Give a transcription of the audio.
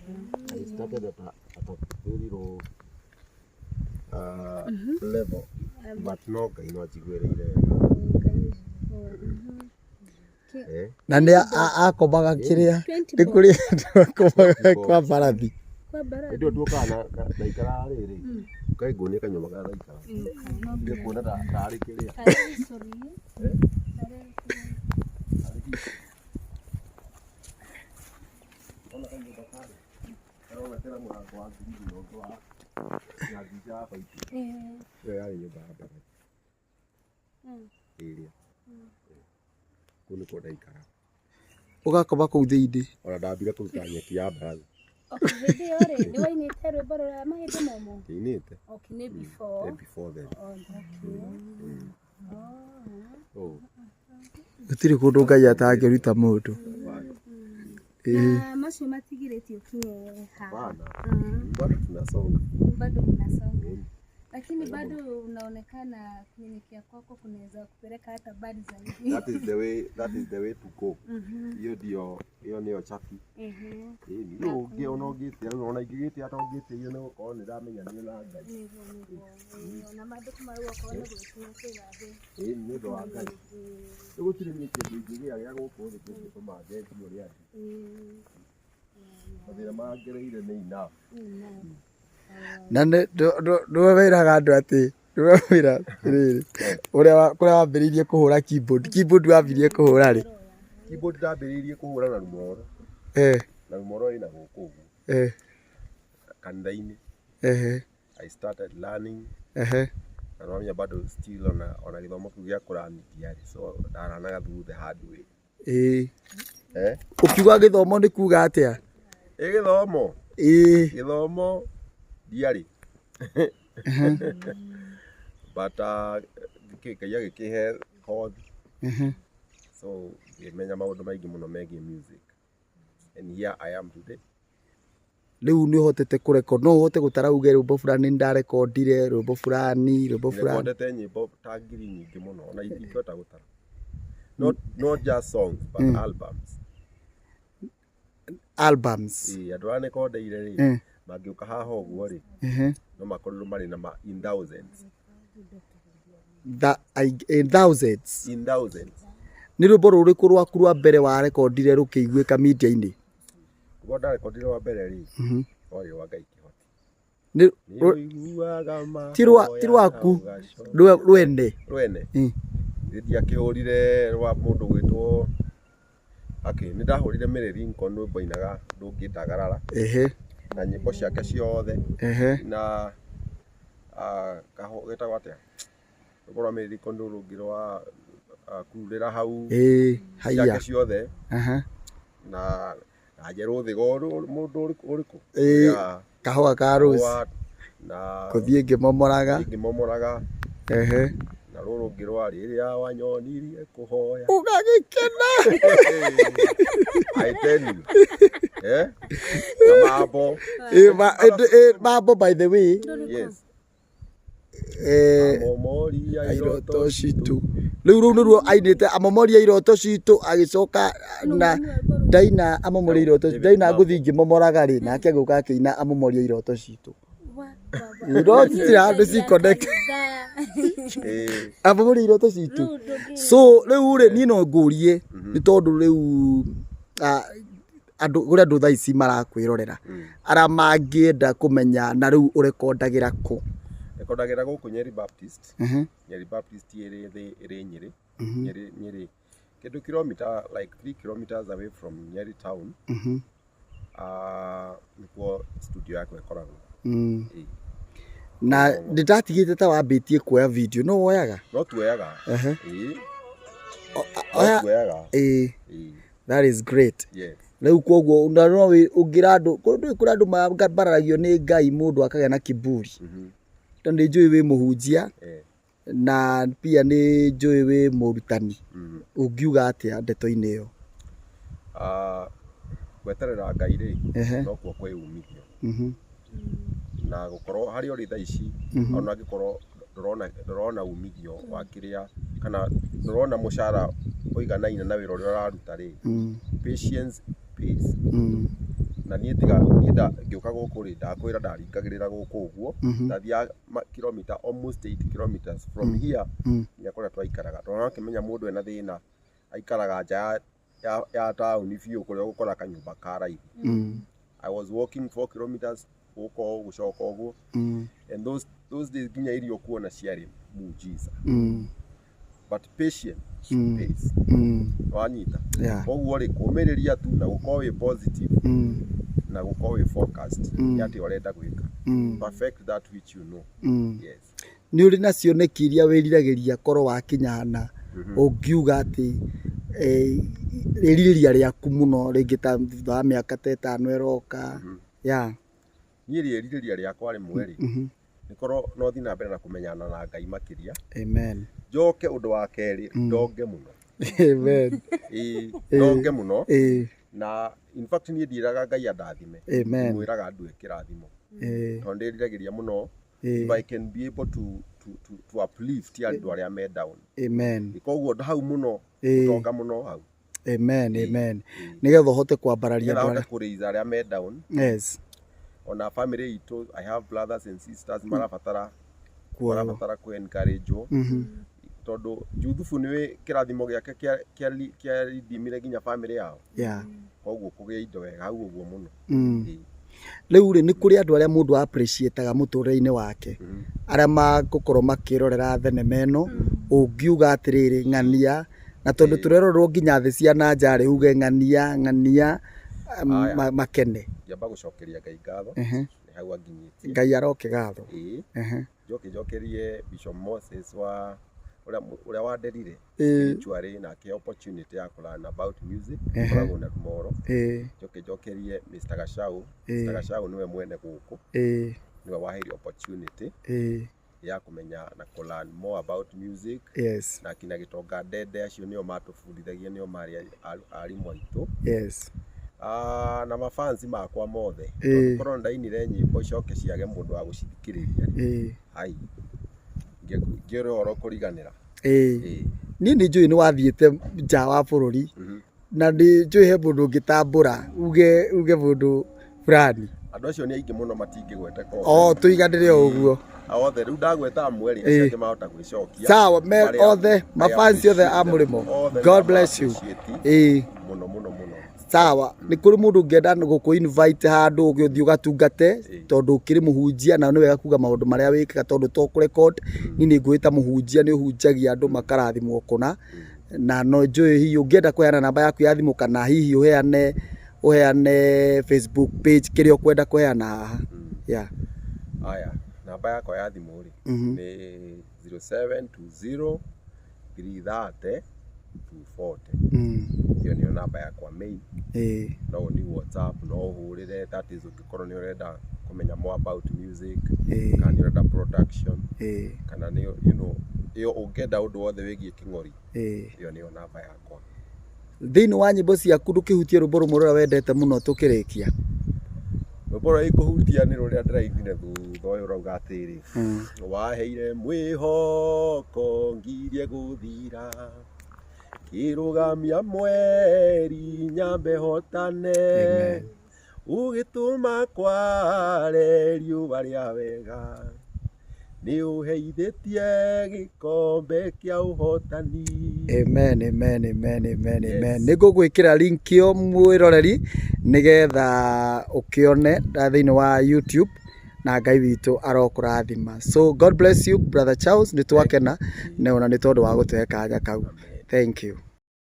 I started at a very low level, but no Ngai no anjiguĩrĩire tha. Eh? Na nĩ akomaga kĩrĩa 20 nĩ bob. kũrĩ andũ akomaga kwa mbarathi. Kwa mbarathi. Hĩndĩ ĩyo tuokaga na ndaikaraga rĩrĩ, ũkai nguonie kanyũmba karĩa ndaikaraga. Ndige kuona tarĩ kĩrĩa. Tarĩ history. Eh? Tarĩ Ona kanyũmba karĩ karona kena mũrango wa ngirini na ũngĩ wa ya nginya ya baiti. Ĩyo yarĩ nyũmba ya mbarathi. Ĩrĩa. Kũu nĩkuo ndaikaraga. Ũgakoma kũu thĩinĩ. Ona ndambire kũruta nyeki ya mbarathi. Okay, hĩndĩ ĩyo rĩ, nĩ wainĩte rwĩmbo rũrĩa mahĩndĩ momũ? Ndinĩte. Okay, nĩ before. Eh, before then. Oh, okay. Oh. Oh. Gũtirĩ kũndũ Ngai atangĩruta mũndũ. Ĩĩ. Na macio matigirĩtie ũkinye haha. Hapana. Bado tunasonga. Bado mnasonga. Lakini bado unaonekana kunyenyekea kwako kunaweza kupeleka hata mbali zaidi. That is the way, that is the way to go. Hiyo ndio, hiyo nĩyo chapi. Ĩni, rĩu ũngĩ ona ũngĩtia rĩu ona ingĩgĩtia hata ũngĩtia nĩ gũkorwo nĩ ndamenya nĩ na Ngai. Nĩguo nĩguo. Ĩĩ, Ona maandĩko marauga okorwo nĩ gwĩtia kwĩgathĩ. Ĩni nĩ ũndũ wa Ngai. Rĩu gũtirĩ niĩ kĩndũ ingĩgĩa gĩa gũkũ thĩ kĩngĩtũma njenjie ũrĩa ndĩ. Mathĩna marĩa ngereire nĩ enough. Na nĩwe wĩraga andũ atĩ nĩwe wĩra atĩrĩrĩ ũrĩa kũrĩa wambĩrĩirie kũhũra keyboard, keyboard wambirie kũhũra rĩ? Keyboard ndambĩrĩirie kũhũra na rumoro. Na rumoro ĩna gũkũ ũguo. Kanitha-inĩ. I started learning. Na nĩwamenya bado still ona gĩthomo kĩu gĩa kũrani ndiarĩ, so ndaranaga through the hard way. Ĩĩ. Eh? Ũkiuga gĩthomo nĩ kuga atĩa? Ĩ gĩthomo? Ĩĩ. Gĩthomo ndiarĩ. But Ngai agĩkĩhe kothi. So ngĩmenya maũndũ maingĩ mũno megiĩ music. And here I am today. Rĩu nĩ ũhotete kũrecord, no ũhote gũtara uge rwĩmbo fulani nĩ ndarekondire, rwĩmbo fulani, rwĩmbo fulani. Nĩrekondete nyĩmbo ta ngiri nyingĩ mũno ona ingĩhota gũtara. Not just songs but albums. Albums. Ĩĩ, andũ arĩa nĩkondeire rĩ, mangĩũka haha ũguo rĩ, no makorirwo marĩ na in thousands. In thousands. In thousands. Nĩ rwĩmbo rũrĩkũ rwaku rwa mbere warekondire rũkĩiguĩka media-inĩ? Rwĩmbo ndarekondire rwa mbere rĩ, rwarĩ rwa Ngai Kĩhoti. Nĩ Nĩũiguaga ti rwaku, rwene. Rwene. Ndiakĩhũrire rwa mũndũ gwĩtwo, okay, nĩ ndahũrire Mary Lincoln rwĩmbo ainaga ndũngĩndagarara. Na nyĩmbo ciake ciothe. Na getagwo atĩa? Rwĩmbo rwa Mary Lincoln rũrũ rũngĩ rwa kururĩra hau. Haiya. Ciake ciothe. Na njerũ thĩgo mũndũ ũrĩkũ? Kahũa ka Rose. Na Kũthiĩ ngĩmomoraga. Kũthiĩ ngĩmomoraga. Na rũrũ rũngĩ rwa rĩrĩa wanyonirie kũhoya. Ũgagĩkena. I tell you. Na mambo. Mambo by the way. Yes. Amomoria Iroto citũ. Rĩu rũu nĩruo ainĩte amomoria iroto citũ, agĩcoka na ndaina amomoria iroto citũ, ndaina ngũthiĩ ngĩmomoraga rĩ, nake agĩũka akĩina amomoria iroto citũ. No citirĩ handũ ci connect. Amomoria iroto citũ. So rĩu rĩ, niĩ no ngũrie nĩ tondũ rĩu andũ, kũrĩ andũ thaa ici marakwĩrorera arĩa mangĩenda kũmenya na rĩu ũrekondagĩra kũ? Rekondagĩra gũkũ Nyeri Baptist. Nyeri Baptist ĩrĩ thĩ, ĩrĩ Nyĩrĩ. Nyĩrĩ, Nyĩrĩ. Kĩndũ kilometer, like 3 kilometers away from Nyeri town. Nĩkuo studio yakwa ĩkoragwo. Ĩĩ. Na ndĩratigĩte ta wambĩtie kuoya video, no woyaga? No tuoyaga. Ĩĩ. No Oya. tuoyaga. Ĩĩ. Ĩĩ. That is great. Yes. Rĩu koguo na no ũngĩra andũ, kũrĩ andũ mambararagio nĩ Ngai mũndũ akagĩa na kiburi. Tondũ nĩ njũĩ wĩ mũhunjia, na pia nĩ njũĩ wĩ mũrutani. Ũngiuga atĩa ndeto-inĩ ĩyo? Gweterera Ngai rĩ, nokuo kwĩ umithio. Na gũkorwo harĩa ũrĩ thaa ici, ona angĩkorwo ndũrona umithio wa kĩrĩa, kana ndũrona mũcara ũiganaine na wĩra ũrĩa ũraruta rĩ, patience pays. Na niĩ tiga niĩ ngĩũka gũkũ rĩ, ndakwĩra ndaringagĩrĩra gũkũ ũguo, ndathiaga kilomita almost 8 kilometers from here nginya kũrĩa twaikaraga, tondũ wakĩmenya mũndũ ena thĩna aikaraga nja ya taũni biũ kũrĩa ũgũkora kanyũmba ka raithi. I was walking 4 kilometers gũka ũũ gũcoka ũguo, and those days nginya irio kuona ciarĩ muujiza, but patient pays. Wanyita? Koguo rĩ, kũmĩrĩria tu na gũkorwo wĩ positive na gũkorwo wĩ focused nĩ atĩ ũrenda gwĩka, perfect that which you know. Yes. Nĩ ũrĩ na cioneki iria wĩriragĩria korwo wakinya hana, ũngiuga atĩ rĩrirĩria rĩaku mũno rĩngĩ ta thutha wa mĩaka ta 5 ĩroka ya? Niĩ rĩrirĩria rĩakwa rĩmwe rĩ, nĩ korwo no thiĩ na mbere na kũmenyana na Ngai makĩria. Amen. Njoke ũndũ wa kerĩ, ndonge mũno. Amen. Ĩĩ, ndonge mũno. Na in fact niĩ ndiĩraga Ngai andathime, mwĩraga ndue kĩrathimo, tondũ ndĩriragĩria mũno if I can be able to uplift andũ arĩa me down. Amen. Koguo hau mũno, gũtonga mũno hau. Amen, amen. Nĩgetha ũhote kwambararia nĩgetha andũ hote arĩa kũraise arĩa me down. Ona family itũ, I have brothers and sisters marabatara kuoywo. Marabatara kũ encourage tondũ Juthubu nĩwe kĩrathimo gĩake kĩarindimire nginya family yao. Koguo kũgĩa indo wega hau ũguo mũno. Ĩĩ. Rĩu rĩ, nĩ kũrĩ andũ arĩa mũndũ appreciataga mũtũrĩre-inĩ wake, arĩa magũkorwo makĩrorera thenema ĩno, ũngiuga atĩrĩrĩ, ng'ania, na tondũ tũrerorerwo nginya thĩ cia na nja rĩ, uge ng'ania ng'ania Aya. makene. Ngĩamba gũcokeria Ngai ngatho nĩ hau anginyĩtie. Ngai aroke gatho. Ĩĩ. Njoke njokerie Bishop Moses wa ũrĩa wanderire spiritually na akĩhe opportunity ya kũ learn about music, koragwo na Moro. Njoke njokerie Mr. Gachau. Mr. Gachau nĩwe mwene gũkũ, nĩwe waheire opportunity ya kũmenya na kũ learn more about music, na akina Gĩtonga Ndende acio nĩo matũbundithagia, nĩo marĩ arimũ aitũ. Ah, na mafansi makwa mothe, tondũ korwo ndainire nyĩmbo icoke ciage mũndũ wa gũcithikĩrĩria rĩ, ai ngĩũrĩ ũhoro kũriganĩra. Niĩ nĩ njũĩ nĩ wathiĩte nja wa bũrũri, na nĩ njũĩ he mũndũ ũngĩtambũra uge mũndũ fulani. Andũ acio nĩ aingĩ mũno, matingĩgweteka. O tũiganĩre o ũguo. Othe rĩu ndagweta amwe rĩ, acio angĩ mahota gwĩcokia. Sawa, me othe mafansi othe a Mũrĩmo, Othe. God bless you. Appreciate mũno mũno mũno. Sawa, nĩ kũrĩ mũndũ ũngĩenda gũkũ invite handũ ũgĩthiĩ ũgatungate, tondũ ũkĩrĩ mũhunjia na nĩ wega kuga maũndũ marĩa wĩkaga, tondũ to kũ record niĩ nĩ ngwĩta mũhunjia, nĩ ũhunjagia andũ makarathimwo kũna, na no njũĩ hihi ũngĩenda kũheana namba yaku ya thimũ kana hihi ũheane Facebook page, kĩrĩa ũkwenda kũheana haha, yeah. Aya, namba yakwa ya thimũ rĩ, nĩ 0720 330 240. Ĩyo nĩyo namba yakwa main. No nĩ WhatsApp, no ũhũrĩre, that is ũngĩkorwo nĩ ũrenda kũmenya more about music, kana nĩ ũrenda production, kana nĩ ĩyo ũngĩenda ũndũ wothe wĩgiĩ kĩng'ori, ĩyo nĩyo namba yakwa. Thĩinĩ wa nyĩmbo ciaku, ndũkĩhutie rwĩmbo rũmwe rũrĩa wendete mũno tũkĩrĩkia. Rwĩmbo rũrĩa ikũhutia nĩ rũrĩa ndĩrainire thutha ũyũ, rauga atĩrĩ, waheire mwĩhoko ngirie gũthira, kĩrũgamia mweri nyambe hotane, Amen. ũgĩtũma kware riũa rĩa wega, nĩ ũheithĩtie gĩkombe kĩa ũhotani. Amen, amen, amen, amen, amen. Yes. Nĩ ngũgwĩkĩra link ĩyo, mwĩroreri, nĩgetha ũkĩone na thĩinĩ wa YouTube, na Ngai witũ arokũrathima. So God bless you, Brother Charles, nĩ twakena na ona nĩ tondũ wa gũtũhe kanya kau. Thank you.